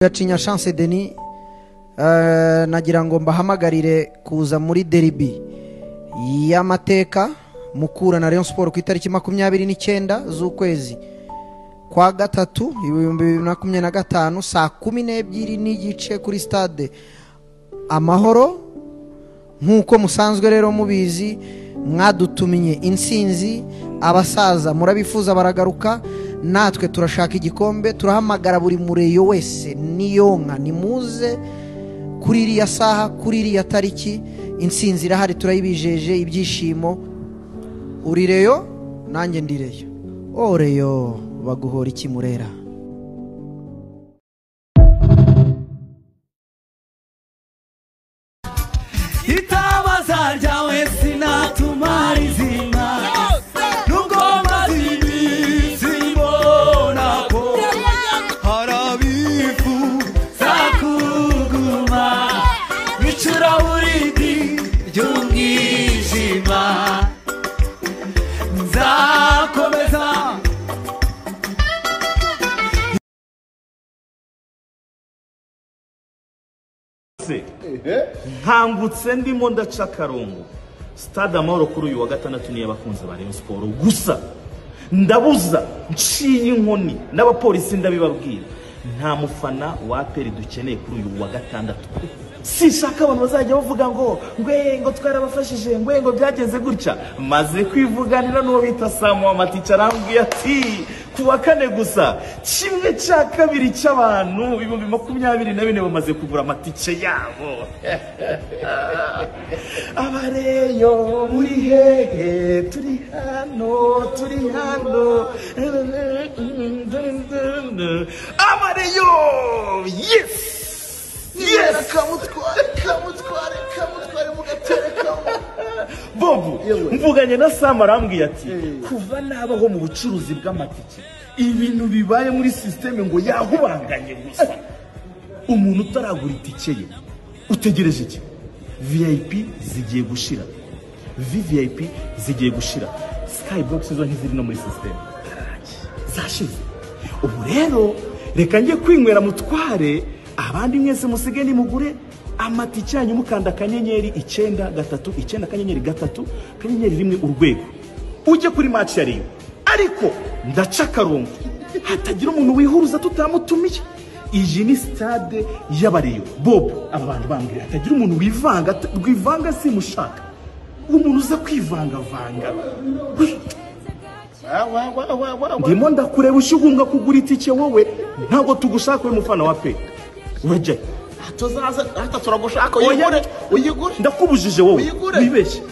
Gacinya Chance Denis, nagira ngo mbahamagarire kuza muri derby y'amateka Mukura na Rayon Sport ku itariki 29 z'ukwezi kwa gatatu 2025 saa 12:30 kuri stade Amahoro. Nkuko musanzwe rero mubizi, mwadutumiye insinzi, abasaza murabifuza baragaruka, natwe turashaka igikombe. Turahamagara buri mureyo wese niyonka, nimuze kuri iriya saha, kuri iriya tariki. Insinzi irahari, turayibijeje, ibyishimo. Uri reyo nanjye ndi reyo. O reyo baguhora iki murera? Itabaza ryawe sinatumara izina, nubwo maze iminsi mbona ko hari abifuza kuguma mu icuraburindi ry'umwijima. Nzakomeza. Nkangutse ndimo ndaca akarongo. Stade Amahoro kuri uyu wa gatandatu niyo abakunzi ba Rayon Sport gusa. Ndabuza nciye inkoni n'abapolisi ndabibabwira, nta mufana wa APR dukeneye kuri uyu wa gatandatu. Sishaka abantu bazajya bavuga ngo ngwe ngo twarabafashije, ngwe ngo byagenze gutya. Maze kwivuganira n'uwo bita Samu Amaticha, arambwiye ati ku wa kane gusa 1/2 cy'abantu 24,000 bamaze kugura amatike yabo. Abareyo muri hehe? Turi hano, turi hano. Abareyo, yes yes, kamutware kamutware kamutware mugaterekamo. Bobu, mvuganye na Sam arambwiye ati kuva nabaho mu bucuruzi bw'amatike, ibintu bibaye muri systeme ngo yahubanganye gusa. Umuntu utaragura itike ye utegereje iki? VIP zigiye gushira, VVIP zigiye gushira, Skybox zo ntiziri no muri systeme zashize. Ubu rero reka njye kwinywera mutware, abandi mwese musige nimugure amatike yanyu mukanda *939 *3 *1 urwego ujye kuri match ya Rayon. Ariko ndaca akarongo hatagira umuntu wihuruza tutamutumiye. Iyi ni stade y'abareyo Bob. Aba bantu bambwira hatagira umuntu wivanga, rwivanga simushaka umuntu uza kwivangavanga. Ndimo ndakureba ushyugumbwa kugura itike wowe, ntabwo tugushaka we mufana wa pe. Urajya tuzaza hata turagushaka, uyigure uyigure. Ndakubujije wowe wibeshye.